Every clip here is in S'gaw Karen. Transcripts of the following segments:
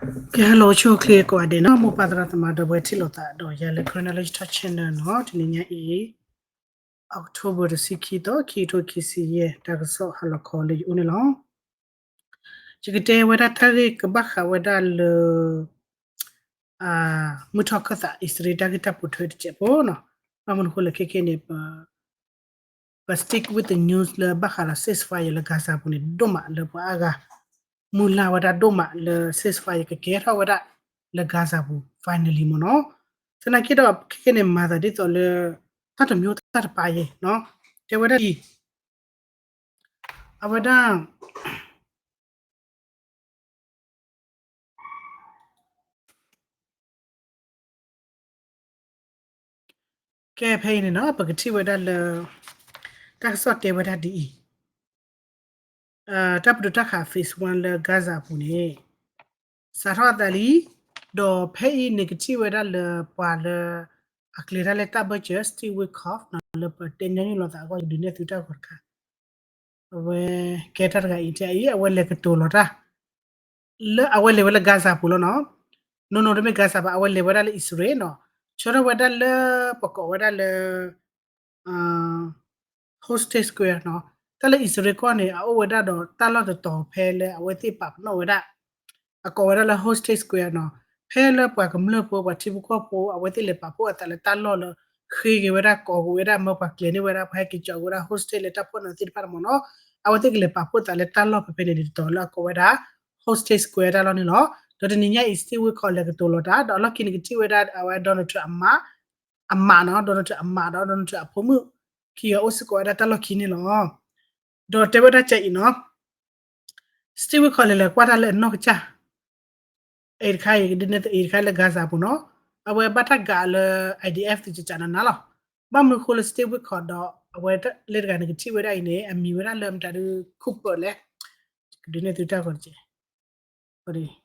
ကဲ hello ဆိၣ်ချ့ကိးဂၤဒဲးနီၤ မိၢ်ပၢ်သရၣ်သမါဒီပုၢ်ဝဲၢ်ထံၣ်လိာ်သးဒီးယၤလၢ Karen Knowledge Talk Channel နီၤ တနံၤညါအံၤ October တဆံခံသီ ခံကထိခံဆံယဲၢ် တၢ်ကစီၣ်ဟါလီၤခီလၢယအိၣ်န့ၣ်လီၤ. ယကတဲဝဲဒၣ်တၢ်ဂ့ၢ်ကဘၣ်ဃးဝဲဒၣ်လၢ မုၢ်ထီၣ်ခၢၣ်သးအံၣ်စရ့လးတၢ်ဂ့ၢ်တၢ်ပိာ်ထွဲတစဲးဖိနီၤ. ဘၣ်မနုၤဃိလဲၣ်ခဲခဲန့ၣ် ပ ပ stick with the news လၢဘၣ်ဃးဒီး ceasefire လၢ Gaza ပူၤန့ၣ် ဒိၣ်မးလၢပှၤအါဂၤ မုၢ်လၢ်ဝဲဒၣ်ဒိၣ်မးလၢ ceasefire ကကဲထီၣ်ဝဲဒၣ်လၢ Gaza ပူၤ finally မ့ၢ်နီၤ. သနာ်က့ဒီး ခဲခဲန့ၣ် မၤသးဒ်သိးလၢ တၢ်တမျိုးတၢ်တပါယဲနီၤ. တဲဝဲဒၣ်အံၤ အဝဲဒၣ် ကဲဖဲအံၤန့ၣ်နီၤ ပကထံၣ်ဝဲဒၣ်လၢ တၢ်ကစီၣ်တဲဝဲဒၣ်ဒ်အံၤ တၢ်ပတုာ်တၢ်ခး phase one လၢ Gaza အပူၤန့ၣ် စးထီၣ်အသးလံ, ဒီးဖဲအံၤန့ၣ်ကထံၣ်ဝဲဒၣ်လၢပှၤလၢ အကျဲၤတၢ်လၢတၢ်ဘၢၣ်စၢၤ Steve Witkoff နီၤ လၢပတဲညီနုၢ်လိာ်သးအဂီၢ် ယဒုးနဲၣ်သုတၢ်ဂီၤတခါ အဝဲကဲတၢ်တဂၤအံၤ အံၤ အဝဲလဲၤကတိၤလီၤတၢ် လၢအဝဲလဲၤဝဲလၢ Gaza ပူၤလီၤနီၤ. နိၣ်နိၣ်တမ့ၢ် Gaza ဘၣ် အဝဲလဲၤဝဲဒၣ်လၢအံၣ်စရ့လးနီၤ. ဆၢထၢၣ်ဝဲဒၣ်လၢ ပကိးဝဲဒၣ်လၢ Hostage Square နီၤ. တၢ်လၢအံၣ်စရ့လးကီၢ်န့ၣ် အအိၣ်ဝဲဒၣ်ဒီးတၢ်လီၢ်တတီၤဖဲလၢအဝဲသ့ၣ်ပာ်ပနီၣ်ဝဲဒၣ် အကိးဝဲဒၣ်လၢ Hostage Square နီၤ. ဖဲလၢပှၤကမျၢၢ်ဖိ ပှၤထံဖိကီၢ်ဖိ အဝဲသ့ၣ်လဲၤပာ်ဖှိၣ်အသးလၢတၢ်လီၢ်လၢ ဃ့က့ၤဝဲဒၣ် ကိးက့ၤဝဲဒၣ် မၢပှၤကျဲၤန့ၢ်ဝဲဒၣ် ပှၤဟဲက့ၤကၠီက့ၤဝဲဒၣ် hostage လၢတၢ်ဖှီၣ်နၢသ့ၣ်တဖၣ်န့ၣ်မ့ၢ်နီၤ. အဝဲသ့ၣ်ကလဲၤပာ်ဖှိၣ်သးလၢတၢ်လီၢ်ဖဲဖဲန့ၣ် တတီၤလၢအကိးဝဲဒၣ် Hostage Square တၢ်လီၢ်န့ၣ်လီၤ. ဒီးတနံၤညါအံၤ Steve Witkoff လဲၤကတိၤလီၤတၢ် ဒီးအလီၢ်ခံန့ၣ်ကထံၣ်ဝဲဒၣ် အဝဲ Donald Trump အမါ အမါနီၤ Donald Trump အမါဒီး Donald Trump အဖိမုၣ် ခံဂၤအိၣ်စ့ၢ်ကီးဝဲဒၣ်တၢ်လီၢ်ခံန့ၣ်လီၤ. ဒီးတဲဝဲဒၣ်ကအံၤနီၤ Steve Witkoff လဲၤလဲၤကွၢ်တၢ်လၢအနီၢ်ကစၢ် အံၤတခါအံၤ ဒ်န့ၣ်အံၤတခါလၢ Gaza ပူၤနီၤ အဝဲဘၣ်တၢ်ကးလၢ IDF သုးကကနနါလီၤ. ဘၣ်မနုၤဃိလၢ Steve Witkoff ဒီး အဝဲလၢတဂၤန့ၣ်ကထံၣ်ဝဲဒၣ်အံၤန့ၣ် အမံၤဝဲဒၣ်လၢမတၤဒု Cooper လဲၣ် ကဒုးနဲၣ်သုတၢ်ဂီၤတက့ၢ်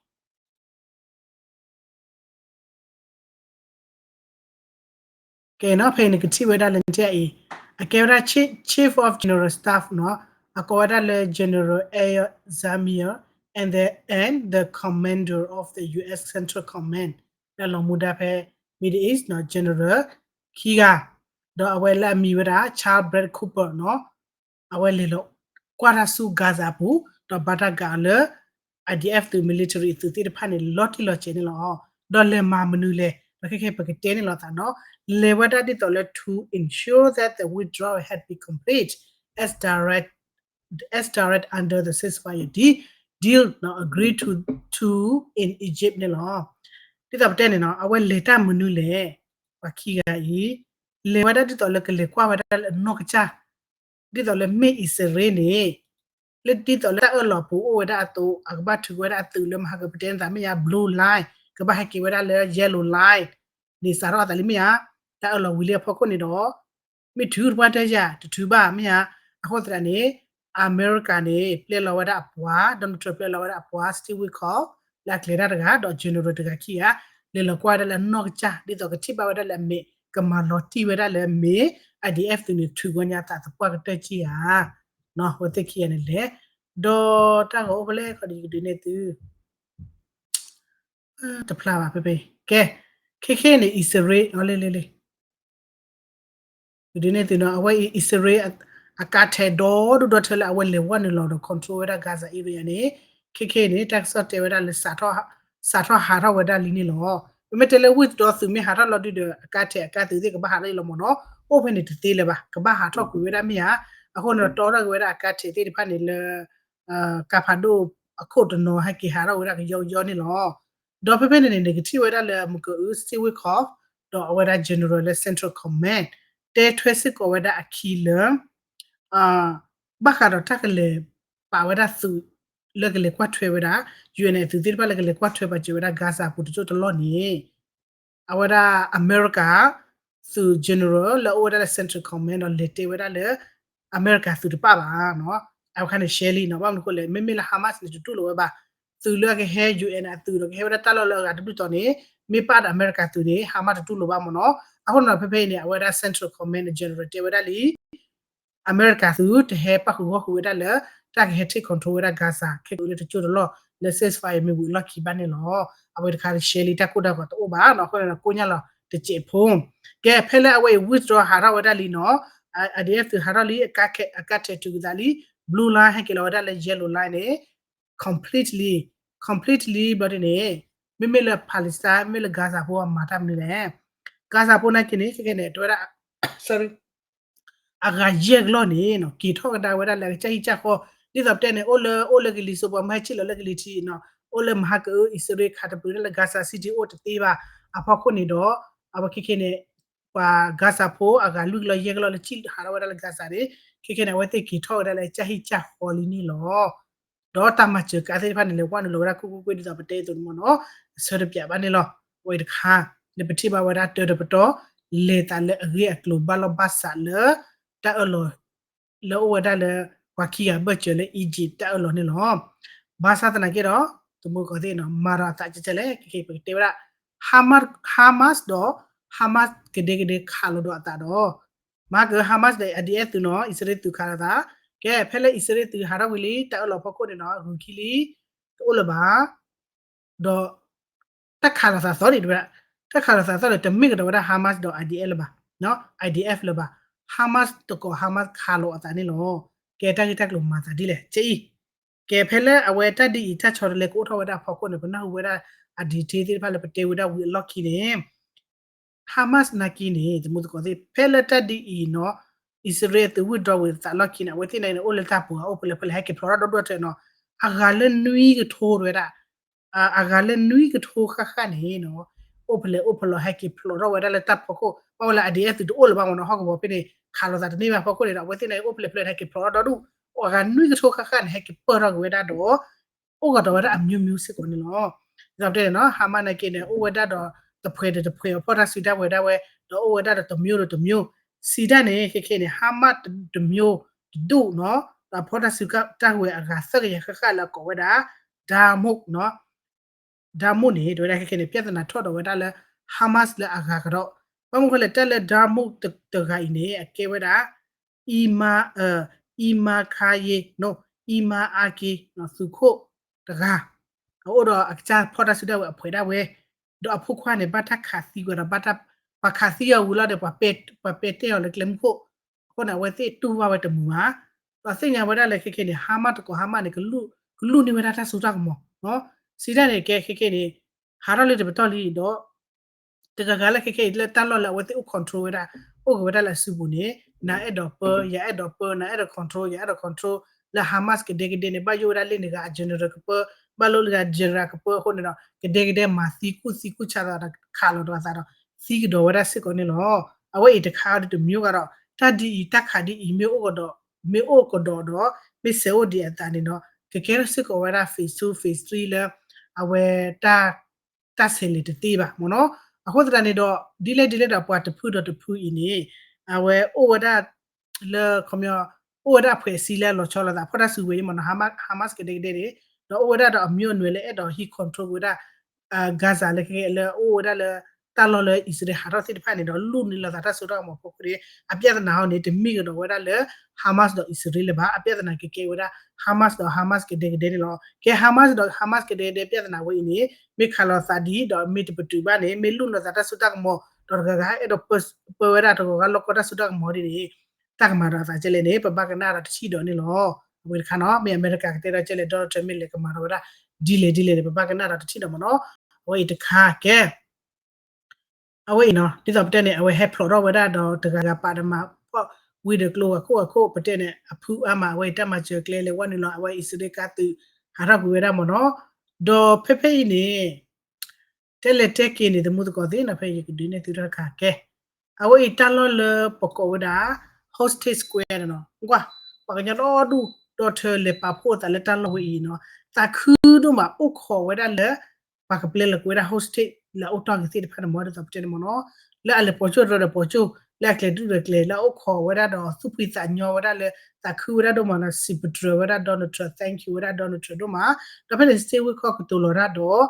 ကဲနီၤ ဖဲအံၤန့ၣ်ကထံၣ်ဝဲဒၣ်လၢနထံၣ်အံၤ အကဲဝဲဒၣ် Chief of General Staff နီၤ အကိးဝဲဒၣ်လၢ General Air Zamir and the and the Commander of the U S Central Command လၢလီၤမူဒါဖဲ Middle East နီၤ General ခံဂၤ ဒီးအဝဲလၢအမံၤဝဲဒၣ် Charles Brett Cooper နီၤ အဝဲလဲၤလီၤကွၢ်တၢ်ဆူ Gaza အပူၤ ဒီးဘၣ်တၢ်ကးအီၤလၢ IDF သုး military အသုးသ့ၣ်တဖၣ်န့ၣ် လီၤတံၢ်လီၤဆဲးန့ၣ်လီၤ. ဒီးလဲၤမၤမနုၤလဲၣ် ဒီးခဲခဲပကတဲန့ၣ်လီၤသးနီၤ လဲၤဝဲဒၣ်ဒ်သိးလၢ to ensure that the withdrawal had been complete as direct as direct under the ceasefire deal, deal နီၤ agree to to in Egypt န့ၣ်လီၤ. ဒ်သိးပတဲန့ၣ်နီၤ အဝဲလဲၤတၢ်မနုၤလဲၣ် ပှၤခံဂၤအံၤ လဲၤဝဲဒၣ်ဒ်သိးလၢကလဲၤကွၢ်ဝဲဒၣ်လၢအနီၢ်ကစၢ် ဒ်သိးလၢမ့ၢ်အံၣ်စရ့လးန့ၣ် လၢဒ်သိးလၢတၢ်အၢၣ်လီၤပူၤအိၣ်ဝဲဒၣ်အသိး အကဘၣ်ထုးဝဲဒၣ်အသုးလၢမဟါကပတဲန့ၣ်သးမ့ၢ်ယါ blue line ကဘၣ်ဟဲက့ၤဝဲဒၣ်လၢ yellow line န့ၣ်စးထီၣ်အသးလံမ့ၢ်ဧါ တၢ်အၢၣ်လီၤဝံၤလံအဖီခိၣ်န့ၣ်ဒီး မ့ၢ်ထုးတပှၢ်တၢၢ်ယၤ တထုးဘၣ်မ့ၢ်ဧါ. အဃိသတးန့ၣ် အမဲရကၤန့ၣ် ပျဲလီၤဝဲဒၣ်အပှၤ Donald Trump ပျဲလီၤဝဲဒၣ်အပှၤ Steve Witkoff လၢအကျဲၤတၢ်တဂၤ ဒီး general တဂၤခံဂၤ လဲၤလီၤကွၢ်ဝဲဒၣ်လၢအနီၢ်ကစၢ် ဒ်သိးကထံၣ်ဘၣ်ဝဲဒၣ်လၢအမဲာ် ကမၤလီၤတံၢ်ဝဲဒၣ်လၢအမဲာ် IDF သုးန့ၣ် ထုးဝဲညါသးသပှၢ်ကတၢၢ်ကံဧါ အဝဲသ့ၣ်ခံဂၤန့ၣ်လဲၣ်. ဒီးတၢ်ဂီၤအိၣ်ဖဲလဲၣ်ခီဒီး ယကဒုးနဲၣ်သု တဖျါဘၣ်ဖဲဖဲ ကဲ ခဲခဲန့ၣ် အံၣ်စရ့လး အီၤလ့လ့လ့ ဒုးနဲၣ်သုနီၤ အဝဲအံၤ အံၣ်စရ့လး အကါထဲးဒီဒူၣ်ဒီထၢလၢအဝဲလဲၤဝဲနုာ်လီၤဒီး control ဝဲဒၣ် Gaza area န့ၣ် ခဲခဲန့ၣ် တၢ်ကစီၣ်တဲဝဲဒၣ်လၢ စးထီၣ်ဟးထီၣ်ဝဲဒၣ်လံန့ၣ်လီၤ. ပမ့ၢ်တဲလၢ withdraw သုးမ့ၢ်ဟးထီၣ်လီၤဒုဒီး အကါထဲးအကါသုးသ့ၣ်ကဘၣ်ဟးထီၣ်အံၤလီၤမ့ၢ်နီၤ အိၣ်ဖဲန့ၣ်တသ့လၢၤဘၣ် ကဘၣ်ဟးထီၣ်ကွံာ်ဝဲဒၣ်မ့ၢ်ဧါ. အဃိန့ၣ်ဒီးတီထီၣ်က့ၤဝဲဒၣ်အကါထဲးသ့ၣ်တဖၣ်န့ၣ်လၢ ကါဖးဒိၣ်အခိၣ်တနီၤဟဲက့ၤဟးထီၣ်ဝဲဒၣ်ကယီကယီန့ၣ်လီၤ. ဒီးဖဲဖဲန့ၣ်န့ၣ် နကထံၣ်ဝဲဒၣ်လၢမကၢအု Steve Witkoff ဒီးအဝဲဒၣ် general လၢ Central Command တဲထွဲစ့ၢ်ကီးဝဲဒၣ်အခံလၢ ဘၣ်ဃးဒီးတၢ်ကလဲၤပာ်ဝဲဒၣ်သုးလၢကလဲၤကွၢ်ထွဲဝဲဒၣ် ယူၣ်အဲၣ် အသုးသ့ၣ်တဖၣ်လၢကလဲၤကွၢ်ထွဲပာ်စၢၤဝဲဒၣ် Gaza အပူၤတကၠိၢ်တလီၢ်န့ၣ် အဝဲဒၣ်အမဲရကၤ သုး general လၢအအိၣ်ဝဲဒၣ်လၢ Central Command ဒီးလဲၤတဲဝဲဒၣ်လၢ အမဲရကၤသုးတပာ်ဘၣ်နီၤ အဝဲခါန့ၣ် ရှဲလံနီၤ ဘၣ်မနုၤအဃိလဲၣ် မ့မ့ၢ်လၢ Hamas န့ၣ် တတူၢ်လိာ်ဝဲဘၣ် သုးလၢအကဟဲ ယူၣ်အဲၣ် အသုးဒီးကဟဲဝဲဒၣ်တၢ်လီၢ်လၢအဂၤတဘျုးတီၤန့ၣ် မ့ၢ်ပာ်ဒီးအမဲရကၤသုးန့ၣ် Hamas တတူၢ်လိာ်ဘၣ်မ့ၢ်နီၤ အဃိန့ၣ်ဒီးဖဲဖဲအံၤန့ၣ် အဝဲဒၣ် Central Command general တဲဝဲဒၣ်လံ အမဲရကၤသုးတဟဲပၣ်ဃုာ်ဂီၢ်ဃုာ်ဝဲဒၣ်လၢ တၢ်ကဟဲ take control ဝဲဒၣ် Gaza ခဲကလၢတကၠိၢ်တလီၢ် လၢ ceasefire မ့ၢ်ဝံၤအလီၢ်ခံဘၣ်န့ၣ်လီၤ. အဝဲတခါရှဲလံတၢ်ကိၢ်တၢ်ဂီၤတအိၣ်ဘၣ်နီၤ အဃိန့ၣ်ဒီးကိညၣ်လီၤတစဲးဖိ ကဲဖဲလၢအဝဲအံၤ withdraw ဟးထီၣ်ဝဲဒၣ်လံနီၤ IDF သုးဟးထီၣ်လံ အကါထဲးတုၤကသးလံ blue line ဟဲက့ၤလီၤဝဲဒၣ်လၢ yellow line န့ၣ် completely completely ဘျီဒ်န့ၣ် မ့မ့ၢ်လၢ Palestine မ့ၢ်လၢ Gaza ဖိအမၤတၢ်မနုၤလဲၣ် Gaza ဖိနာ်က့န့ၣ် ခဲခဲန့ၣ် တဲဝဲဒၣ် sorry အဂၤယဲၢ်ကလီၢ်န့ၣ်နီၤ က့ၤထီၣ်ကဒါဝဲဒၣ်လၢအကစၢ်ဟံၣ်ကစၢ်ဃီ ဒ်သိးပတဲန့ၣ် အိၣ်လၢအိၣ်လၢကလံၤစိး ပှၤမၢဟဲဆ့ၣ်လီၤလၢကလံၤထံးနီၤ အိၣ်လၢမဟါကအု အံၣ်စရ့လးခးတပူၤလၢ Gaza City အိၣ်တသ့ဘၣ် အဖီခိၣ်န့ၣ်ဒီး အဝဲခဲခဲန့ၣ် ပှၤ Gaza ဖိအဂၤလွံၢ်ကလီၢ်ယဲၢ်ကလီၢ်လၢဆ့ၣ်ဟးထီၣ်ဝဲဒၣ်လၢ Gaza န့ၣ် ခဲခဲန့ၣ် အဝဲသ့ၣ်က့ၤထီၣ်ဝဲဒၣ်လၢအကစၢ်ဟံၣ်ကစၢ်ဃီလံန့ၣ်လီၤ. ဒီးတၢ်မၤစၢၤကါသ့ၣ်တဖၣ်န့ၣ် လဲၤဝဲနုာ်လီၤဝဲဒၣ်ကွ့ၢ်ကွ့ၢ်ကွ့ၢ်ဒ်သိးပတဲအသိးန့ၣ်မ့ၢ်နီၤ အဆၢတပျးဘၣ်န့ၣ်လီၤ. အဝဲတခါ လၢပထံၣ်ဘၣ်ဝဲဒၣ်တၢတပတီၢ် လဲၤသးလၢအဂ့ၢ်အကျိၤဘၣ်လီၢ်ဘၣ်စးလၢ တၢ်အၢၣ်လီၤ လၢအိၣ်ဝဲဒၣ်လၢ ပှၤခံဂၤဘၢၣ်စၢၤလၢ Egypt တၢ်အၢၣ်လီၤန့ၣ်လီၤ. ဘၣ်ဆၣ်သနာ်က့ဒီး တမူတကိးသ့ၣ်နီၤ မၤဒီးအသးကဲကဲလဲၣ် ခဲခဲပကတဲဝဲဒၣ် Hamas ဒီး Hamas ကဒဲကဒဲခးလီၤဒီးအသးဒီး မၤက Hamas ဒီး IDF သုးနီၤ အံၣ်စရ့လးသုးခးလီၤသး ကဲဖဲလၢအံၣ်စရ့လးသုးဟးထီၣ်ဝံၤလံ တၢ်အၢၣ်လီၤဖီခိၣ်န့ၣ်နီၤ ဂုၤခံလံ တအိၣ်လၢၤဘၣ် ဒီး တၢ်ခးလိာ်သးသီန့ၣ်တဝဲဒၣ် တၢ်ခးလိာ်သးသီန့ၣ် တမ့ၢ်ကဒီးဝဲဒၣ် Hamas ဒီး IDF လၢၤဘၣ်, IDF လၢၤဘၣ်, Hamas တကိး Hamas ခးလိာ်အသးန့ၣ်လီၤ. ကဲတၢ်ဂ့ၢ်တၢ်ကျိၤမၤသးဒ်လဲၣ် ကဲအံၤ, ကဲဖဲလၢအဝဲတၢ်ဒ်အံၤ တၢ်ဆီတလဲကအိၣ်ထီၣ်ဝဲဒၣ်အဖီခိၣ်န့ၣ် ပနၢ်ဟူဝဲဒၣ်အ detail သ့ၣ်တဖၣ်လၢပတဲဝဲဒၣ်ဝံၤအလီၢ်ခံန့ၣ် Hamas နာ်က့န့ၣ် တမူတကိးသ့ၣ် ဖဲလၢတၢ်ဒ်အံၤနီၤ အံၣ်စရ့လးသုး withdraw ဝံၤအသးလီၢ်ခံန့ၣ် အဝဲသ့ၣ်နာ်က့န့ၣ် အိၣ်လၢတၢ်ပူၤ အိၣ်ဖဲလဲၣ်ဖဲလဲၣ် ဟဲက့ၤဖျိးထီၣ်ဒီဒူၣ်ထဲနီၤ အဂၤလၢနွံကထိတဝဲဒၣ် အဂၤလၢနွံကထိဃၣ်ဃၣ်န့ၣ်နီၤ အိၣ်ဖဲလဲၣ်အိၣ်ဖဲလဲၣ်ဟဲက့ၤဖျိးထီၣ်ဝဲဒၣ်လၢတၢ်ဖီခိၣ် ဘၣ်ဝဲလၢ IDF သုးတအိၣ်လၢၤဘၣ်မ့ၢ်နီၤ ဟီၣ်ကဝီၤဖဲန့ၣ် ခးလိာ်သးတန့ၢ်ဘၣ်ဖီခိၣ်န့ၣ်ဒီး အဝဲသ့ၣ်နာ်က့ အိၣ်ဖဲလဲၣ်ဖဲလဲၣ်ဟဲက့ၤဖျိးထီၣ်ဒီဒူၣ် အဂၤနွံကထိဃၣ်ဃၣ်န့ၣ် ဟဲက့ၤပၢၢ်ထီၣ်က့ၤဝဲဒၣ်ဒီး အိၣ်ကဒီးဝဲဒၣ်အမျိုးမျိုးစ့ၢ်ကီးန့ၣ်လီၤ. ဒ်သိးပတဲန့ၣ်နီၤ Hamas နာ်က့န့ၣ် အိၣ်ဝဲဒၣ်ဒီးတဖှဲးဒီးတဖှဲးအဖီၣ်တၢ်စုတၢ်ဝဲၤဒၣ်ဝဲ ဒီးအိၣ်ဝဲဒၣ်ဒီးတမျိုးဒီးတမျိုး စံးတၢ်န့ၣ် ခဲခဲန့ၣ် Hamas တမျိုးတဒူၣ်နီၤ ဒီးအဖီၣ်တၢ်စုတၢ်ဝဲၤအဂၤသၢကယၤဃၣ်ဃၣ်လၢအကိးဝဲဒၣ် Yarmouk နီၤ Yarmouk န့ၣ် တဝဲဒၣ်ခဲခဲန့ၣ် ပြဿနာထီၣ်ဒီးဝဲဒၣ်လၢ Hamas လၢအဂၤကဒီး ဘၣ်မနုၤဃိလဲၣ် တၢ်လၢ Yarmouk တဂၤအံၤန့ၣ် အကဲဝဲဒၣ် အံမါ အံမါခါယ့ နီၤ အံမါအါက့ သုးခိၣ်တဂၤ အအိၣ်ဒီးအကစၢ်ဖီၣ်တၢ်စုတၢ်ဝဲၤအဖှဲးဒၣ်ဝဲ ဒီးအဖိခွါန့ၣ် ဘၣ်တၢ်ခးသံကွံာ်ဒီး ဘၣ်တၢ် ပှၤခးသံအီၤဝံၤလီၤဒီး ပှၤပဲာ်တဲာ်အီၤလၢကျဲမုၢ်ခိၣ် အဃိန့ၣ် အဝဲသ့ၣ်တူၢ်ဘၣ်ဝဲတမုာ်ဘၣ် ဒီးသ့ၣ်ညါဝဲဒၣ်လၢခဲခဲန့ၣ် Hamas တကိး Hamas န့ၣ် ကလူၢ်န့ၢ်ဝဲဒၣ်တၢ်စိတၢ်ကမီၤ စံးတၢ်န့ၣ် ကဲခဲခဲန့ၣ် ဟးထီၣ်လၢတပတီၢ်လံဒီး တဂၤဂၤလၢခဲခဲအံၤ လၢတၢ်လီၢ်လၢအဝဲသ့ၣ်အိၣ် control ဝဲဒၣ် အိၣ်က့ၤဝဲဒၣ်လၢအစုပူၤန့ၣ် နၤအဲၣ်ဒိးပၢ ယၤအဲၣ်ဒိးပၢ နၤအဲၣ်ဒိး control ယၤအဲၣ်ဒိး control လၢ Hamas ကဒဲကဒဲန့ၣ် ဘၣ်ယိၣ်ဝဲဒၣ်လၢနဂၤအ general ကပၢ ဘၣ်လိၣ်လၢနဂၤ general ကပၢအဃိန့ၣ်ဒီး ကဒဲကဒဲမၤသံကူၣ်သံကူၣ်ဆါသးဒီးခးလိာ်ဒီးအသးဒီး သံကဒီးဝဲဒၣ်စ့ၢ်ကီးန့ၣ်လီၤ. အဝဲအံၤတခါဒီးတမျိုးဂၤဒီး တၢ်ဒ်အံၤ တၢ်ခးဒ်အံၤ မ့ၢ်အိၣ်ကဒီး မ့ၢ်အိၣ်ကဒီးဒီး မ့ၢ်ဆဲးအိၣ်ဒံးအသးန့ၣ်ဒီး ကကဲထီၣ်စ့ၢ်ကီးဝဲဒၣ် phase two phase three လၢ အဝဲတၢ် တၢ်ဆဲးလဲၤတသ့ဘၣ်မ့ၢ်နီၤ. အဃိသတးန့ၣ်ဒီး ဒ်လဲၣ်ဒ်လဲၣ်ဒီးပှၤတဖုဒီးတဖုအံၤန့ၣ် အဝဲအိၣ်ဝဲဒၣ် လၢခီပညီ အိၣ်ဝဲဒၣ်အဖှဲးအစည်းလၢအလီၤဆီလိာ်သး ဖီၣ်တၢ်စုဝဲၤအံၤမ့ၢ်နီၤ Hamas ကဒဲကဒဲန့ၣ် ဒီးအိၣ်ဝဲဒၣ်ဒီးအမျိုးအနွယ်လၢအဲၣ်ဒိးဟံး control က့ၤဝဲဒၣ် Gaza လၢခဲခဲလၢအိၣ်ဝဲဒၣ်လၢ တၢ်လီၢ်လၢအံၣ်စရ့လးဟးထီၣ်သ့ၣ်တဖၣ်န့ၣ်ဒီး လူၢ်န့ၢ်လိာ်သးတၢ်စိတၢ်ကမီၤဖီခိၣ်န့ၣ် အပြဿနာဟီန့ၣ် တမ့ၢ်ကဒီးဝဲဒၣ်လၢ Hamas ဒီးအံၣ်စရ့လးလၢၤဘၣ် အပြဿနာကကဲဝဲဒၣ် Hamas ဒီး Hamas ကဒဲကဒဲန့ၣ်လီၤ. ကဲ Hamas ဒီး Hamas ကဒဲကဒဲပြဿနာဝဲအံၤန့ၣ် မ့ၢ်ခးလိာ်သးဒ်အံၤဒီး မ့ၢ်တပတုာ်ဘၣ်န့ၣ် မ့ၢ်လူၢ်လိာ်သးတၢ်စိတၢ်ကမီၤ ဒီးတဂၤဂၤအဲၣ်ဒိးပၢဝဲဒၣ်တဂၤဂၤလီၢ်ကီတၢ်စိတၢ်ကမီၤဒ်န့ၣ် တၢ်ကမၤဒီးအသးကဲလဲၣ်န့ၣ် ပဘၣ်ကနၣ်ဒီးတထံၣ်ဒီးန့ၣ်လီၤ. အဝဲတခါနီၤ မ့ၢ်အမဲရကၤကတဲဒီးကဲလဲၣ် Donald Trump မ့ၢ်လဲၤကမၤဒီးဝဲဒၣ် ဒ်လဲၣ်ဒ်လဲၣ်န့ၣ် ပဘၣ်ကနၣ်ဒီးတထံၣ်ဒီးမ့ၢ်နီၤ အဝဲအံၤတခါကဲ အဝဲအံၤနီၤ ဒ်သိးပတဲန့ၣ် အဝဲဟဲဖျိးထီၣ်ဝဲဒၣ်ဒီးတဂၤဂၤပာ်ဒီးမၤဖှီၣ်ဝံၤဒီးကျိ ဂၤခိၣ်ဂၤခိၣ် ပတဲန့ၣ် အဖုအါမး အဝဲအံၤတၢ်မၤစၢၤကျဲလဲၤဝဲနုာ်လီၤ အဝဲအံၣ်စရ့လးကါသုး ဟးထီၣ်ကွံာ်ဝဲဒၣ်မ့ၢ်နီၤ ဒီးဖဲဖဲအံၤန့ၣ် တဲလဲၤတဲက့ၤန့ၣ် တမူတကိးသ့ၣ်နီၤ ဖဲယကဒုးနဲၣ်သုတခါကဲ အဝဲအံၤတၢ်လီၢ်လၢပကိးဝဲဒၣ် Hostage Square န့ၣ်နီၤ ကွၢ် ပှၤကညီဒီဒူၣ်ဒီထၢလဲၤပာ်ဖှိၣ်အသးလၢတၢ်လီၢ်ဝဲအံၤနီၤ သးခုဒိၣ်မး အိၣ်ခိးဝဲဒၣ်လၢ ပှၤကပျဲလီၤက့ၤဝဲဒၣ် hostage လၢအအိၣ်တီၢ်က့ၤသ့ၣ်တဖၣ်န့ၣ် မ်ဒ်သိးပတဲန့ၣ်မ့ၢ်နီၤ လၢအလဲၤပိာ်ကၠိၣ်တရၢဒီးပိာ်ကၠိၣ် လၢအကျဲၤဒုၣ်ဒီးကျဲၤ လၢအအိၣ်ခိးဝဲဒၣ်ဒီးသူၣ်ဖှံသးညီဝဲဒၣ်လၢ သးခုဝဲဒၣ်ဒိၣ်မးနီၤ စံးပတြၢၤဝဲဒၣ် Donald Trump thank you ဝဲဒၣ် Donald Trump ဒိၣ်မး ဒီးဖဲန့ၣ် စ့ဝ့ၢ်ခီၣ်ကတိၤလီၤတၢ်ဒီး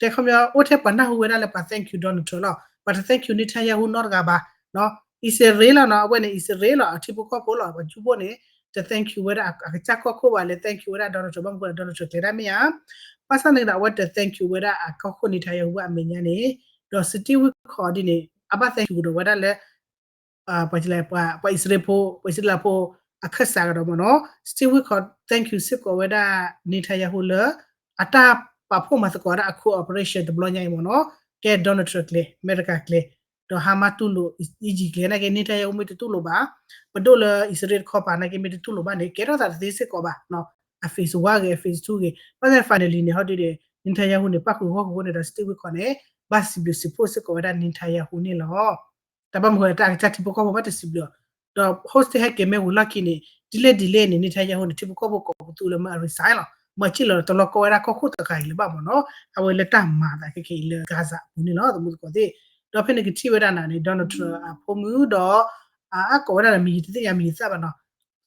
တဲခီပညီ အိၣ်ထဲပှၤနၢ်ဟူဝဲဒၣ်လၢပှၤ thank you Donald Trump လီၤ ပှၤတ thank you Netanyahu နီတဂၤဘၣ် အံၣ်စရ့လးလီၤနီၤ အဝဲန့ၣ် အံၣ်စရ့လးလီၤ အထံဖိကီၢ်ဖိလီၤ ပှၤကၠူဖိန့ၣ် တ thank you ဝဲဒၣ်အကစၢ်ကီၢ်ခိၣ်ဘၣ် လဲၤ thank you ဝဲဒၣ် Donald Trump ဘၣ်မနုၤဃိလဲၣ် Donald Trump ကျဲၤတၢ်မ့ၢ်ဧါ. ဘၣ်ဆၣ်သနာ်က့ဒီး အဝဲတ thank you ဝဲဒၣ်အကီၢ်ခိၣ် Netanyahu ဘၣ်အမဲာ်ညါန့ၣ်, ဒီး Steve Witkoff ဒ်န့ၣ် အဘၣ် thank you ကဒီးဝဲဒၣ်လၢ ပှၤအံၣ်စရ့လးဖိ ပှၤအံၣ်စရ့လးဖိအခၢၣ်စးကဒီးမ့ၢ်နီၤ, Steve Witkoff thank you စ့ၢ်ကီးဝဲဒၣ် Netanyahu လၢ အတၢ်ပာ်ဖှိၣ်မၤသကိးဝဲဒၣ်အ cooperation တဘျီညါအံၤမ့ၢ်နီၤ, ကဲ Donald Trump ကျဲၤ အမဲရကၤကျဲၤ, ဒီး Hamas တူၢ်လိာ် Egypt ကျဲၤ နာ်က့ Netanyahu မ့ၢ်တတူၢ်လိာ်ဘၣ်, ပဒိၣ်လၢအံၣ်စရ့လးတခီပၤ နာ်က့ မ့ၢ်တတူၢ်လိာ်ဘၣ်န့ၣ် ကဲထီၣ်သးတသ့စ့ၢ်ကီးဘၣ်, အ phase one ဂ့ၤ အ phase two ဂ့ၤ, ဘၣ်ဆၣ် finally န့ၣ် ဟီဒုဒီး Netanyahu န့ၣ် ပၣ်ဃုာ်ဂီၢ်ဃုာ်အဃိန့ၣ်ဒီး Steve Witkoff န့ၣ် ဘၣ်စံးဘျုးစံးဖှိၣ်စ့ၢ်ကီးဝဲဒၣ် Netanyahu န့ၣ်လီၤ. တၢ်ဘၣ်မနုၤဃိလဲၣ် တၢ်အကစၢ်ထံဖိကီၢ်ဖိဘၣ်တစံးဘျုးအီၤ, ဒီး hostage ဟဲက့ၤမ့ၢ်ဝံၤလီၢ်ခံန့ၣ် ဒ်လဲၣ်ဒ်လဲၣ်န့ၣ် Netanyahu န့ၣ် ထံဖိကီၢ်ဖိကိးပသူလၢမ့ၢ်အ resign လီၤ, မ့ၢ်စံၣ်လီၤ တလီၢ်ကီၢ်ဝဲဒၣ်ကီၢ်ခိၣ်တဂၤအံၤလၢၤဘၣ်မ့ၢ်နီၤ, အဝဲလၢတၢ်မၤသးခဲခဲအံၤလၢ Gaza အပူၤန့ၣ်လီၤ သမူသကိးသ့ၣ်, ဒီးဖဲန့ၣ်ကထံၣ်ဝဲဒၣ်နၤန့ၣ် Donald Trump အဖိမုၣ်ဒီး အကိးဝဲဒၣ်ဒီးမံၤတသ့ၣ်ညါမံၤသၣ်ဘၣ်နီၤ,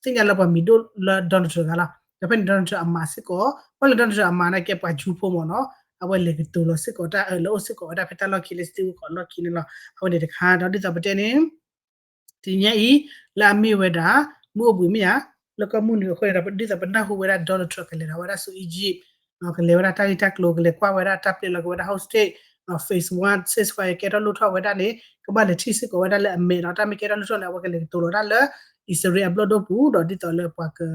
သ့ၣ်ညါလၢပှၤမံၤဒိၣ်လၢ Donald Trump တဂၤလီၤ, ဒီးဖဲန့ၣ် Donald Trump အမါစ့ၢ်ကီး ပှၤလၢ Donald Trump အမါနာ်က့ပှၤ Jew ဖိမ့ၢ်နီၤ, အဝဲလဲၤကတိၤလီၤစ့ၢ်ကီးတၢ်အၢၣ်လီၤအိၣ်စ့ၢ်ကီးဝဲဒၣ်ဖဲတၢ်လီၢ်ခံလၢ Steve Witkoff လီၢ်ခံန့ၣ်လီၤ, အဝဲန့ၣ်တခါ ဒီးဒ်သိးပတဲန့ၣ် တနံၤညါအံၤ လၢအမ့ၢ်ဝဲဒၣ် မုၢ်အိၣ်ဘှံးမ့ၢ်ဧါ, လၢကီၢ်မုၢ်နုာ်အဃိန့ၣ်ဒီး ဒ်သိးပနၢ်ဟူဝဲဒၣ် Donald Trump ကလဲၤဒီးဝဲဒၣ်ဆူ Egypt ကလဲၤဝဲဒၣ်တၢ်ဂ့ၢ်တၢ်ကျိၤ ကလဲၤကွၢ်ဝဲဒၣ်တၢ်ပျဲလီၤက့ၤဝဲဒၣ် hostage, phase one ceasefire ကဲထီၣ်လိၣ်ထီၣ်ဝဲဒၣ်န့ၣ် ကဘၣ်လဲၤထံၣ်စ့ၢ်ကီးဝဲဒၣ်လၢအမဲာ်ဒီး တၢ်မ့ၢ်ကဲထီၣ်လိၣ်ထီၣ်န့ၣ် အဝဲကလဲၤကတိၤလီၤဒၣ်လၢ အံၣ်စရ့လးအဘျီၣ်ဒိၣ်ပူၤ ဒီးဒ်သိးလၢပှၤက ခီ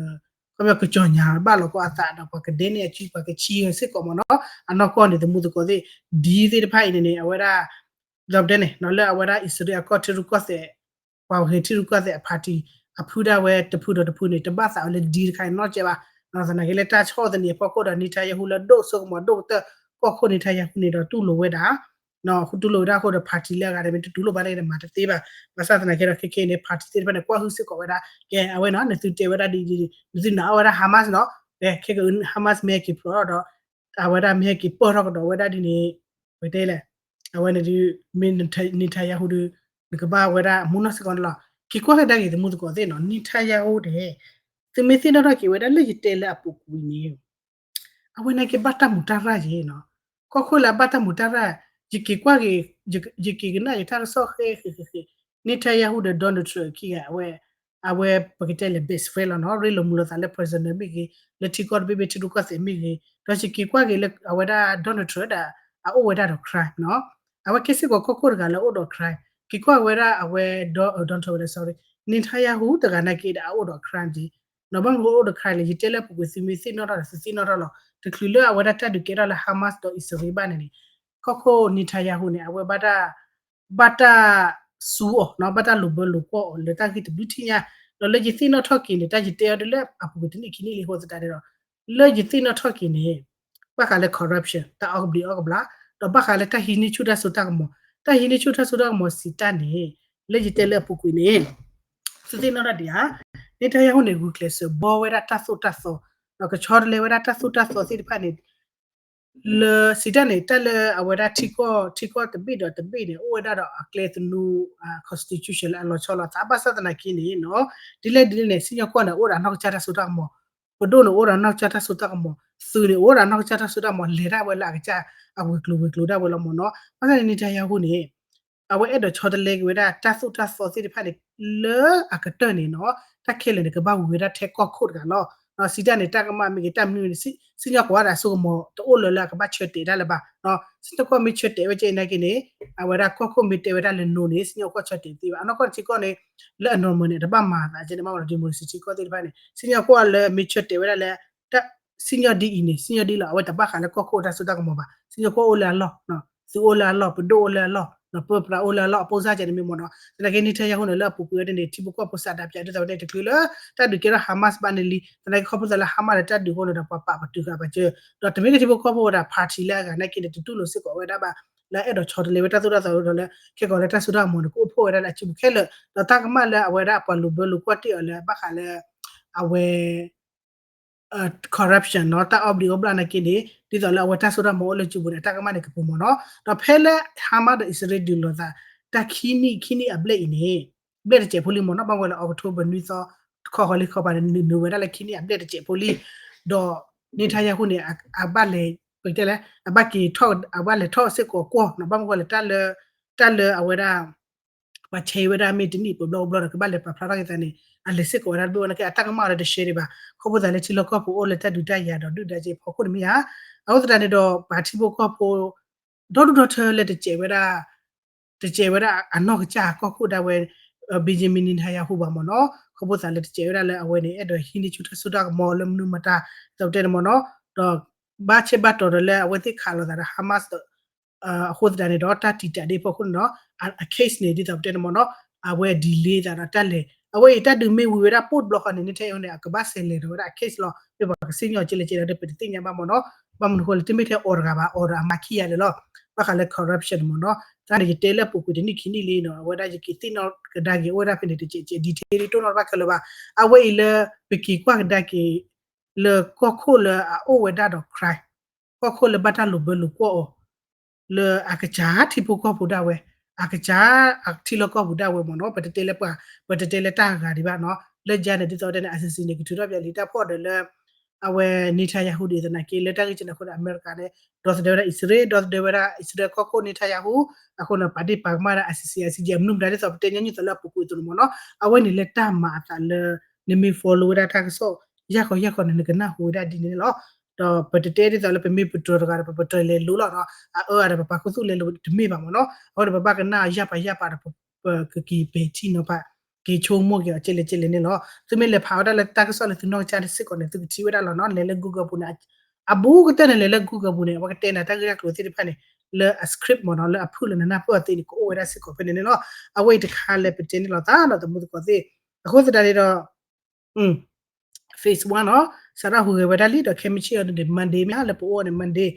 ပညီကစီၤညါဘၣ်လီၤကီအသးဒီး ပှၤကဒဲန့ၢ်အစု ပှၤကဆံဂၤစ့ၢ်ကီးမ့ၢ်နီၤ, အနီၢ်ကီၢ်န့ၣ် သမူသကိးသ့ၣ် ဒ်သ့ၣ်တဖၣ်အံၤန့ၣ်န့ၣ် အဝဲဒၣ် ဒီးပတဲန့ၣ် လၢအဝဲဒၣ်အံၣ်စရ့လးအကီၢ်ထံရူၢ်ကီၢ်သဲး ပှၤဂ့ၤထံရူၢ်ကီၢ်သဲးအ party အဖုဒၣ်ဝဲတဖုဒီးတဖုန့ၣ် တဘၣ်သးဝဲလၢ deal တခါန့ၣ်နီတစဲးဘၣ်, သနာ်က့လၢတၢ်ဆီၣ်သနံးအဖီခိၣ်ဒီး Netanyahu လၢဒိၣ်စိကမီၤဒိၣ်ကတၢၢ်ကီၢ်ခိၣ် Netanyahu န့ၣ်ဒီးတူၢ်လိာ်ဝဲဒၣ် ဃုတူၢ်လိာ်ဝဲဒၣ်အဃိဒီး party လၢအဂၤဒီး မ့ၢ်တတူၢ်လိာ်ဘၣ်န့ၣ်ဒီးမၤတသ့ဘၣ်, ဘၣ်ဆၣ်သနာ်က့ဒီးခဲခဲအံၤန့ၣ် party သ့ၣ်တဖၣ်န့ၣ် ကွၢ်ဟုၣ်စ့ၢ်ကီးဝဲဒၣ် ကဲအဝဲနီၤ နသုတဲဝဲဒၣ်ဒ်အံၤဒ်အံၤ နသုနာ်အီၣ်ဝဲဒၣ် Hamas နီၤ, ကဲခဲက Hamas မ့ၢ်ဟဲက့ၤဖျိးထီၣ်ဒီး အဝဲဒၣ်မ့ၢ်ဟဲက့ၤပၢၢ်ထီၣ်ကဒီးဝဲဒၣ်ဒ်န့ၣ် ပတဲလဲၣ်, အဝဲန့ၣ်ဒုး မ့ၢ် Netanyahu ဒုး နကဘၣ်ဝဲဒၣ်မူနီၢ်စ့ၢ်ကီးန့ၣ်လီၤ, က့ၤကွၢ်ကဒါက့ၤသမူသကိးသ့ၣ်နီၤ Netanyahu န့ၣ် သုမ့ၢ်သ့ၣ်နီၣ်ထီၣ်က့ၤဝဲဒၣ်လၢယတဲလၢအပူၤကွံာ်န့ၣ် အဝဲန့ၣ်က့ၤဘၣ်တၢ်မူးတၢ်ရၢ်ယဲနီၤ, ကီၢ်ခိၣ်လၢအဘၣ်တၢ်မူးတၢ်ရၢ်, ယက့ၤကွၢ်က့ၤ, ယက့ၤကနၣ်ယတၢ်ကစီၣ်ဃဲဃဲဃဲဃဲ, Netanyahu ဒီး Donald Trump ခံဂၤ အဝဲ အဝဲပကတဲလဲၣ် best friend လီၤနီၤ, ရ့လိာ်မုာ်လိာ်သးလၢ personal မ့ၢ်ဂ့ၤ, လၢထံကီၢ်တဘ့ၣ်ဘ့ၣ်ထံရူၢ်ကီၢ်သဲးမ့ၢ်ဂ့ၤ, ဒီးယက့ၤကွၢ်က့ၤလၢအဝဲဒၣ် Donald Trump ဒၣ် အအိၣ်ဝဲဒၣ်ဒီး crime နီၤ, အဝဲက့ၤစ့ၢ်ကီးကီၢ်ခိၣ်တဂၤလၢအအိၣ်ဒီး crime, က့ၤကွၢ်ဝဲဒၣ်အဝဲ Donald Trump ဝဲဒၣ် sorry, Netanyahu တဂၤနာ်က့ဒီးအအိၣ်ဒီး crime က့ၤ နီၤ, ဘၣ်မနုၤအိၣ်ဒီး crime လဲၣ်, ယတဲလၢအပူၤကွံာ်သုမ့ၢ်သ့ၣ်နီၣ်ထီၣ်ဒီးသုသ့ၣ်နီၣ်ထီၣ်လီၤ, တချုးလၢအဝဲဒၣ်တၢ်ဒုးကဲထီၣ်လၢ Hamas ဒီးအံၣ်စရ့လးဘၣ်န့ၣ်န့ၣ်, ကီၢ်ခိၣ် Netanyahu န့ၣ် အဝဲဘၣ်တၢ် ဘၣ်တၢ်စူအီၤနီၤ, ဘၣ်တၢ်လိာ်ဘၢလိာ်ကွီၢ်အီၤလၢတၢ်ဂ့ၢ်တဘျုးထံၣ်ညါ, ဒီးလၢယသ့ၣ်နီၣ်ထီၣ်က့ၤန့ၣ် တၢ်ယတဲအီၤဒ်လၢအပူၤကွံာ်တနံၣ်ခံနံၣ်လံအဃိသတးန့ၣ်ဒီး, လၢယသ့ၣ်နီၣ်ထီၣ်က့ၤန့ၣ် ဘၣ်ဃးလၢ corruption တၢ်အီၣ်ကဘျံးအီၣ်ကဘျၣ်, ဒီးဘၣ်ဃးလၢတၢ်ဟံးန့ၢ်ဆူၣ်တၢ်စိတၢ်ကမီၤ, တၢ်ဟံးန့ၢ်ဆူၣ်တၢ်စိတၢ်ကမီၤစံးတၢ်န့ၣ်, လၢယတဲလၢအပူၤကွံာ်န့ၣ် သုသ့ၣ်နီၣ်ထီၣ်ဒံးဧါ, Netanyahu န့ၣ် ဂုာ်ကျဲးစၢးဘှီဝဲဒၣ်တၢ်သိၣ်တၢ်သီ, ဒီးကဆီတလဲဝဲဒၣ်တၢ်သိၣ်တၢ်သီသ့ၣ်တဖၣ်န့ၣ် လၢစံးတၢ်န့ၣ် တၢ်လၢအဝဲဒၣ်ထံကီၢ် ထံကီၢ်တဘ့ၣ်ဒီးတဘ့ၣ်န့ၣ် အိၣ်ဝဲဒၣ်ဒီးအကျဲသနူ constitution လၢအလီၤဆီလီၤသး ဘၣ်ဆၣ်သနာ်က့န့ၣ်နီၤ, ဒ်လဲၣ်ဒ်လဲၣ်န့ၣ် စံၣ်ညီၣ်ကွီၢ်န့ၣ် အိၣ်ဒီးနီၢ်ကစၢ်တၢ်စိတၢ်ကမီၤ, ပဒိၣ်န့ၣ် အိၣ်ဒီးနီၢ်ကစၢ်တၢ်စိတၢ်ကမီၤ, သုးန့ၣ် အိၣ်ဒီးနီၢ်ကစၢ်တၢ်စိတၢ်ကမီၤ လဲၤဒၣ်ဝဲလၢအကစၢ်အဝ့ၤကျိၤဝ့ၤကျိၤဒၣ်ဝဲလီၤမ့ၢ်နီၤ, ဘၣ်ဆၣ်န့ၣ် Netanyahu န့ၣ် အဝဲအဲၣ်ဒိးဆီတလဲက့ၤဝဲဒၣ်တၢ်သိၣ်တၢ်သီသ့ၣ်တဖၣ်န့ၣ် လၢအကတၢၢ်န့ၣ်နီၤ, တၢ်ခဲလၢာ်န့ၣ် ကဘၣ်ဝံၤဝဲဒၣ်ထဲကီၢ်ခိၣ်တဂၤလီၤ. စံးတၢ်န့ၣ် တၢ်ကမၣ်မ့ၢ်ဂ့ၤ တၢ်မနုၤန့ၣ် စံၣ်ညီၣ်ကွီၢ်ဒၣ်ဆိကမိၣ်တအိၣ်လၢၤလၢအကဘၣ်ဆၢတဲာ်ဒၣ်လၢၤဘၣ်. စံၣ်ညီၣ်ကွီၢ်မ့ၢ်ဆၢတဲာ်ဝဲကဲအံၤနာ်က့န့ၣ် အဝဲဒၣ်ကီၢ်ခိၣ်မ့ၢ်တဲဝဲဒၣ်လၢ no န့ၣ် စံၣ်ညီၣ်ကွီၢ်ဆၢတဲာ်သ့ဘၣ်. အနီၢ်ကီၢ်ထံကီၢ်န့ၣ် လၢအ normal န့ၣ် တဘၣ်မၤသးကဲန့ၣ် ဘၣ်ဝဲဒီး democracy ထံကီၢ်သ့ၣ်တဖၣ်န့ၣ် စံၣ်ညီၣ်ကွီၢ်လၢမ့ၢ်ဆၢတဲာ်ဝဲဒၣ်လၢ စံၣ်ညီၣ်ဒ်အံၤန့ၣ် စံၣ်ညီၣ်ဒ်လီၤ. အဝဲတဘၣ်ဃးလၢကီၢ်ခိၣ်တၢ်စိတၢ်ကမီၤဘၣ်. စံၣ်ညီၣ်ကွီၢ်အိၣ်လၢအလီၢ်, သုးအိၣ်လၢအလီၢ်, ပဒိၣ်အိၣ်လၢအလီၢ်, ပၢပြးအိၣ်လၢအလီၢ်, အပိစၢ်ကဲန့ၣ်မ့ၢ်မ့ၢ်နီၤ. သနာ်က့ Netanyahu န့ၣ် လၢအပူၤကွံာ်ဝဲဒၣ်န့ၣ် ထံဖိကီၢ်ဖိစးဒးပၠးဒ်သိးဝဲန့ၣ် တချုးလၢတၢ်ဒုးကဲထီၣ် Hamas ဘၣ်န့ၣ်လံ. သနာ်က့ခီဖျိသးလၢ Hamas ဒီးတၢ်ဒုးအဃိန့ၣ်ဒီး ပှၤပာ်ပတုာ်ဃာ်ပာ်စၢၤ ဒီးတမ့ၢ်လၢထံဖိကီၢ်ဖိဝဲဒၣ် party လၢအဂၤနာ်က့န့ၣ် တတူၢ်လိာ်စ့ၢ်ကီးဝဲဒၣ်ဘၣ် လၢအဲၣ်ဒိးဆီတလဲဝဲတၢ်သိၣ်တၢ်သီဒီးလၢ ခဲကီးလၢတၢ်စိတၢ်ကမီၤန့ၣ် ကအိၣ်ဖှိၣ်ဝဲဒၣ်လၢအစုပူၤခဲလၢာ် ဒီးတၢ်ကမၣ်လၢအဝဲဒၣ်ပှၤလိာ်ဘၢလိာ်ကွီၢ်တ့ၢ်အီၤလၢဘၣ်ဃးလၢ အဝဲ corruption နီၤ တၢ်အီၣ်ဘျံးအီၣ်ဘျၣ်နာ်က့န့ၣ် ဒ်သိးလၢအဝဲတၢ်စိတၢ်ကမီၤအိၣ်လၢစုပူၤန့ၣ် အတၢ်ကမၣ်န့ၣ်ကပူၤမ့ၢ်နီၤ. ဒီးဖဲလၢ Hamas ဒီးအံၣ်စရ့လးဒုးလိာ်သး တၢ်ခံနံၣ်ခံနံၣ်အဘျဲၣ်အံၤန့ၣ် ဘျဲၣ်တစဲးဖိလံမ့ၢ်နီၤ ဘၣ်ဝဲလၢ October နွံသီ တခီဃီလံခီပၤန့ၣ် နုာ်ဝဲဒၣ်လၢခံနံၣ်အဘျဲၣ်တစဲးဖိလံ. ဒီး Netanyahu န့ၣ် အဘၣ်လဲၤ ပကတဲလဲၣ် အဘၣ်က့ၤထီၣ် အဘၣ်လဲၤထီၣ်စ့ၢ်ကီးကွီၢ်နီၤ ဘၣ်မနုၤဃိလဲၣ် တၢ်လၢ တၢ်လၢအဝဲဒၣ် ပှၤဆဲးဝဲဒၣ်မ့ၢ်တနံၣ်ပဘျီဘျီဒီး ကဘၣ်လဲၤပာ်ဖျါထီၣ်က့ၤသးန့ၣ် အလဲၤစ့ၢ်ကီးဝဲဒၣ်တဘ့ၣ်ဝဲန့ၣ်က့ အတၢ်ကမၣ်လၢတရှဲဒံးဘၣ်. ခီဖျိသးလၢထံလီၢ်ကီၢ်ပူၤအိၣ်လၢတၢ်ဒုးတၢ်ယၤဒီးဒုၣ်ဒါက့ၤဖီခိၣ်တမ့ၢ်ဧါ. အဃိသတးန့ၣ်ဒီး ပှၤထံဖိကီၢ်ဖိ ဒီဒူၣ်ဒီထၢလၢတစဲးဝဲဒၣ် တစဲးဝဲဒၣ်အနီၢ်ကစၢ်ကီၢ်ခိၣ်ဒၣ်ဝဲ Benjamin Netanyahu ဘၣ်မ့ၢ်နီၤ. ခီဖျိသးလၢတစဲးဝဲဒၣ်လၢအဝဲန့ၣ် အဲၣ်ဒိးဟံးန့ၢ်ဆူၣ်ထၢၣ်စိတၢ်ကမီၤလၢမနုၤမတၤ ဒ်သိးပတဲန့ၣ်မ့ၢ်နီၤ. ဒီးဘၣ်ဆဲးဘၣ်တီၤဒီးလၢအဝဲသ့ၣ်ခးလိာ်သးဒီး Hamas အဃိသတးန့ၣ်ဒီး တၢ်တံာ်တာ်ဒ်ဖီခိၣ်န့ၣ်ဒီး အ case န့ၣ် ဒ်သိးပတဲန့ၣ်မ့ၢ်နီၤ အဝဲ delay သးဒီးတၢ်လဲၤ အဝဲအံၤတၢ်ဒုးမ့ၢ်ဝံၤဝဲဒၣ်ပိၢ်တဘျီဃီန့ၣ် Netanyahu န့ၣ် အကဘၣ်ဆဲးလဲၤဒီးဝဲဒၣ်အ case လီၤ. မ့ၢ်ပှၤကစံၣ်ညီၣ်ကဲလဲၣ်ကဲလဲၣ်ဒီး ပတသ့ၣ်ညါဘၣ်မ့ၢ်နီၤ. ဘၣ်မနုၤအဃိလဲၣ် တမ့ၢ်ထဲအီၤတဂၤဘၣ် အီၤဒီးအမါခံဂၤလၢာ်လီၤ. ဘၣ်ဃးလၢ corruption မ့ၢ်နီၤ. တၢ်န့ၣ်ယတဲလၢအပူၤကွံာ်တနံၣ်ခံနံၣ်လံနီၤ အဝဲဒၣ်ယက့ၤသ့ၣ်နီၣ်ကဒါက့ၤအိၣ်ဝဲဒၣ်ဖဲန့ၣ် တကဲးကဲး detail ဒ်တိၢ်နီၣ်တဘၣ်ခဲလၢာ်ဘၣ်. အဝဲအံၤလၢ ပက့ၤကွၢ်ကဒါက့ၤ လၢကီၢ်ခိၣ်လၢအအိၣ်ဝဲဒၣ်ဒီး crime ကီၢ်ခိၣ်လၢဘၣ်တၢ်လိာ်ဘၢလိာ်ကွီၢ်အီၤ လၢအကစၢ်ထံဖိကီၢ်ဖိဒၣ်ဝဲ အကစၢ်ထံလီၢ်ကီၢ်ပူၤဒၣ်ဝဲမ့ၢ်နီၤ. ပတတဲလၢပှၤ ပတတဲလၢတၢ်ဂၤဒံးဘၣ်နီၤ. လၢယၤန့ၣ် ဒ်သိးတဲန့ၣ် ICC န့ၣ် ကထုးထီၣ်ပၠးလံတၢ်ဖီၣ်ဒီးလၢ အဝဲ Netanyahu ဒ်သနာ်က့ လၢတၢ်ဂ့ၢ်ကဲန့ၣ်အဃိန့ၣ် အမဲရကၤန့ၣ် ဒီသဒၢဝဲဒၣ်အံၣ်စရ့လး ဒီသဒၢဝဲဒၣ်အံၣ်စရ့လးကီၢ်ခိၣ် Netanyahu အဃိန့ၣ် ပာ်ဒ့ၣ်ပာ်ကမၣ်ဒၣ် ICC ICJ အမနုၤမတၤ ဒ်သိးပတဲညီနုၢ်သးလၢအပူၤကွံာ်အသိးန့ၣ်မ့ၢ်နီၤ. အဝဲန့ၣ်လၢတၢ်မၤအသးလၢ နမ့ၢ် follow ဝဲဒၣ်တၢ်ကစီၣ် ယၢ်ဃီယၢ်ဃီန့ၣ် နကနၢ်ဟူဝဲဒၣ်ဒ်န့ၣ်န့ၣ်လီၤ. ဒီးပတတဲဒ်သိးလၢပမ့ၢ်ပတြၢၤတဂၤဒီး ပပတြၢၤလဲၤလိၤလီၤနီၤ. အအၢအဂၤဒီးပပာ်ခူသူၣ်လဲၤလိၤတမ့ၢ်ဘၣ်မ့ၢ်နီၤ. အဃိဒီးပဘၣ်ကနၣ်ယၢ်ပာ်ယၢ်ပာ်ဒီး ပကက့ၤပဲာ်ထံနီၤဖး က့ၤဆိကမိၣ်က့ၤအီၤကဲလဲၣ်ကဲလဲၣ်န့ၣ်လီၤ. သုမ့ၢ်လဲၤဖးဝဲဒၣ်လၢတၢ်ကစီၣ်လၢသုနီၢ်ကစၢ်တစ့ၢ်ကီးန့ၣ် သုကထံၣ်ဝဲဒၣ်လီၤနီၤ. လဲၤလၢ Google ပူၤန့ၣ် အဘူးကတၢၢ်န့ၣ် လဲၤလၢ Google ပူၤန့ၣ် အဝဲကတဲနၤတၢ်ဂ့ၢ်တၢ်ကျိၤသ့ၣ်တဖၣ်န့ၣ် လၢအ script မ့ၢ်နီၤ လၢအဖုၣ်လၢနနၢ်ပၢၢ်အီၤသ့န့ၣ် ကအိၣ်ဝဲဒၣ်စ့ၢ်ကီးဖဲန့ၣ်န့ၣ်လီၤ. အဝဲအံၤတခါလၢပတဲန့ၣ်လီၤသးဒီးသမူသကိးသ့ၣ် အဃိသတးန့ၣ်ဒီး phase one နီၤ စးထီၣ်ဟူးဂဲၤဝဲဒၣ်လံဒီး ခဲမုၢ်ဆ့ၣ်အီၤန့ၣ် Monday မ့ၢ်ဧါ လၢပအိၣ်န့ၣ် Monday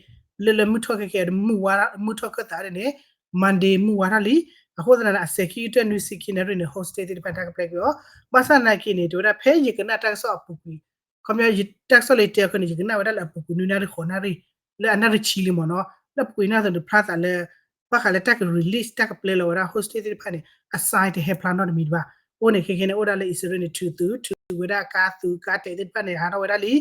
လၢလၢမုၢ်ထီၣ်ခဲကဲဒီး မုၢ်ထီၣ်ခၢၣ်သးန့ၣ် Monday မုၢ်ဝါထီၣ်လံ. အဃိသတးန့ၣ် အစဲးခံကတၢၢ်နွံဆံခံနၣ်ရံၣ်န့ၣ် hostage သ့ၣ်တဖၣ်တၢ်ကပျဲက့ၤအီၤ ဘၣ်ဆၣ်သနာ်က့န့ၣ် တဲဝဲဒၣ်ဖဲယကနၣ်တၢ်ကစီၣ်အပူၤကွံာ် ခီပညီတၢ်ကစီၣ်လၢယတဲအီၤခဲန့ၣ် ယကနၣ်ဝဲဒၣ်လၢအပူၤကွံာ်နွံနၣ်ရံၣ်ဃိးနၣ်ရံၣ် လၢအနၣ်ရံၣ်ဆံလံမ့ၢ်နီၤ လၢအပူၤကွံာ်နၣ်ရံၣ်သ့ၣ်တဖျါသးလၢ ဘၣ်ဃးလၢတၢ်က release တၢ်ကပျဲလီၤဝဲဒၣ် hostage သ့ၣ်တဖၣ်န့ၣ် အ sign တဟဲဖျါနီတမံၤတဘၣ်. အိၣ်န့ၣ်ခဲခဲန့ၣ် အိၣ်ဒၣ်လၢအံၣ်စရ့လးန့ၣ် ထုးသုး ထုးဝဲဒၣ်ကါသုးကါတဲာ်သ့ၣ်တဖၣ်န့ၣ် ဟးထီၣ်ဝဲဒၣ်လံ. ဒီး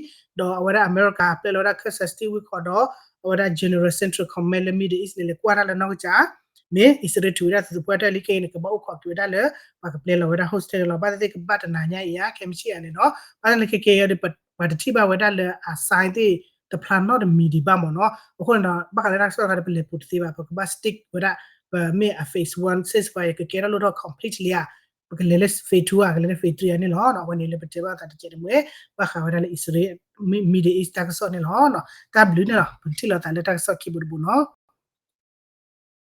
အဝဲဒၣ်အမဲရကၤပျဲလီၤဝဲဒၣ် Kursk စတံဝံၣ်ခီဒီး အဝဲဒၣ် General Central Command လၢ Middle East န့ၣ် လဲၤကွၢ်တၢ်လၢနီၢ်ကစၢ် မ့ၢ်အံၣ်စရ့လးထုးဝဲဒၣ်သုးသပှၢ်တၢၢ်လံခဲအံၤန့ၣ် ကဘၣ်အိၣ်ခိးက့ၤဝဲဒၣ်လၢ ပှၤကပျဲလီၤဝဲဒၣ် hostage လီၤ. ဘၣ်သ့ၣ်သ့ၣ်ကဘၣ်တနၤညါအံၤဧါ ခဲမုၢ်ဆ့ၣ်အံၤန့ၣ်နီၤ ဘၣ်သ့ၣ်သ့ၣ်ခဲကဲအံၤဒီး ပှၤတထံၣ်ဘၣ်ဝဲဒၣ်လၢအ sign သ့ၣ်တဖျါနီတမံၤဒံးဘၣ်မ့ၢ်နီၤ. အဃိန့ၣ်ဒီး ဘၣ်ဃးလၢတၢ်ကစီၣ်တခါဒီး ပလဲၤပူၤတသ့ဘၣ် ပကဘၣ် stick ဝဲဒၣ် ပမ့ၢ်အ phase one ceasefire ကကဲထီၣ်လိၣ်ထီၣ် completely ဧါ ပကလဲၤလၢ phase two ဧါ ကလဲၤလၢ phase three ဧါန့ၣ်လီၤ. အဝဲန့ၣ်လၢပတဲဘၣ်သးတကဲးတမှဲ ဘၣ်ဃးဝဲဒၣ်လၢအံၣ်စရ့လး Middle East တၢ်ကစီၣ်န့ၣ်လီၤ. တၢ်ဘျုးန့ၣ်လီၤ ပကထံၣ်လိာ်သးလၢတၢ်ကစီၣ်ခံဘိတဘိနီၤ.